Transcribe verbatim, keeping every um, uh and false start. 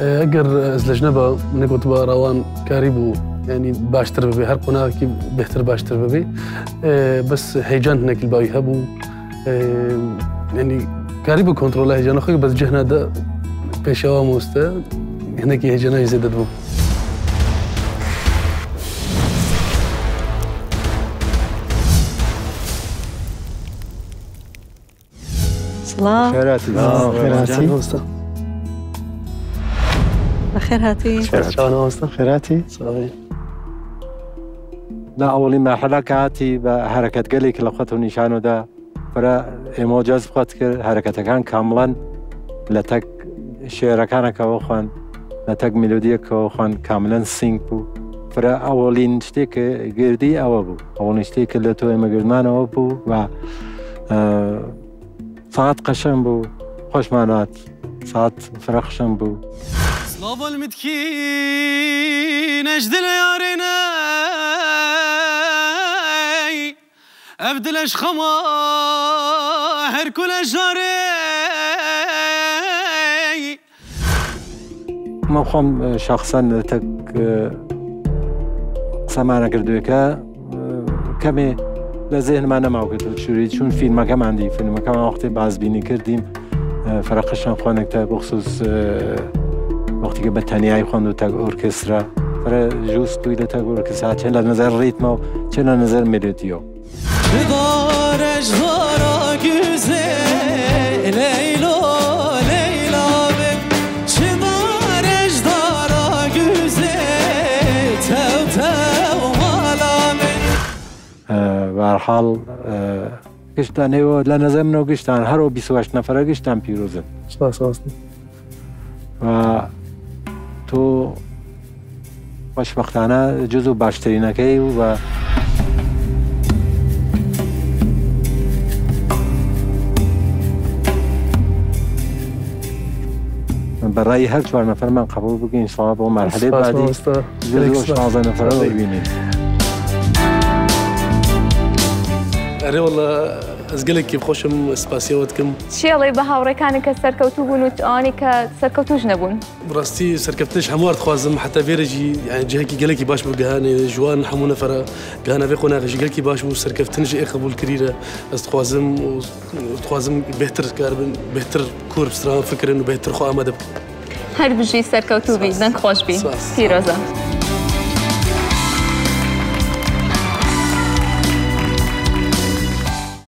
Eger ez lejne ba, min gotiba rawan karîbû, yanî baştir bibê, her qonaxekî bêhtir baştir bibê. E, bes heyecan hinekî li ba wî hebû. E, yanî karîbû kontrola heyecana xwe, bes cihna de pêşewa mamoste hinekî heyecana wî zêde dibû. Silav. Xêr hatî. Silav. Xêr hatî. Can mamoste. Bi xêr hatî. Xêr hatî. Çawa mamoste? Xêr hatî. Sağ ol. Na ewilî merhela ke hatî bi hereket gelekî li xwe tu nîşano da. Fira êmo cezb xwe dikir, hereketekan kamilan li tek şêrekaneke we xwend, li tek melodiyeke we xwend, kamilan sync bû. Fira ewilîn tiştê ke girdî ewe bû. Ewilîn tiştê ke li tu ême girdinan ewe bû ve, e, Saet qeşeng bû, xweş man hat. Saet fira qeşeng bû. Slava li mitkî ne ji dilê yarê ne, ev dil e ji xema her ku le jarê. Min xwem, e, şexsen tek, e, qise me nekirdiye ke, e, kemê li zêhn me nema ku tu çûrî, çûn fîlmeke me dî, fîlmeke me wextê bazbînî kir dîm, e, fira qeşeng xwenek te bixsûs, e, wextî ke bi teniyayî xwend û tek orkestra, fira jûst bûyî li tek orkestra, çi li nizer rîtmo, çi li nizer melodiyo. Çi dare ji dara güzê Leylo Leyla be. Çi dare ji dara güzê tew tew hala be. Ee, berhal, e, giştan ew, le nezem no giştan, her o bîst û heşt nefere giştan pîroz in. Spas olsun. Ve tu xweşbextane cuzû baştirînekê yî ve bi rayî her çar nefer me qebûl bikin, înşallah bo merhelê badî. Spas mamoste. Cuzû şazdeh nefer bibînî. Erê wela, ez gelek kêfxweş im, spasiya we dikim. Çi yalê bi hawrekani ke serkewtû bûn û anî ke serkewtû ji nebûn? Bi rastî serkeftin ji hemû re dixwazim, heta vê re jî, yani, cihekî gelekî baş bû, gihanê ji wan hemû nefera, gihana vê qonaxê jî gelekî baş bû, serkeftin ji ê qebûlkirî re ez dixwazim û dixwazim bêhtir karibin, bêhtir kor bi stran fikirin û bêhtir xwe amade bikin. Her bijî, serkewtû bî, deng xweş bî. Spas. Pîroz e.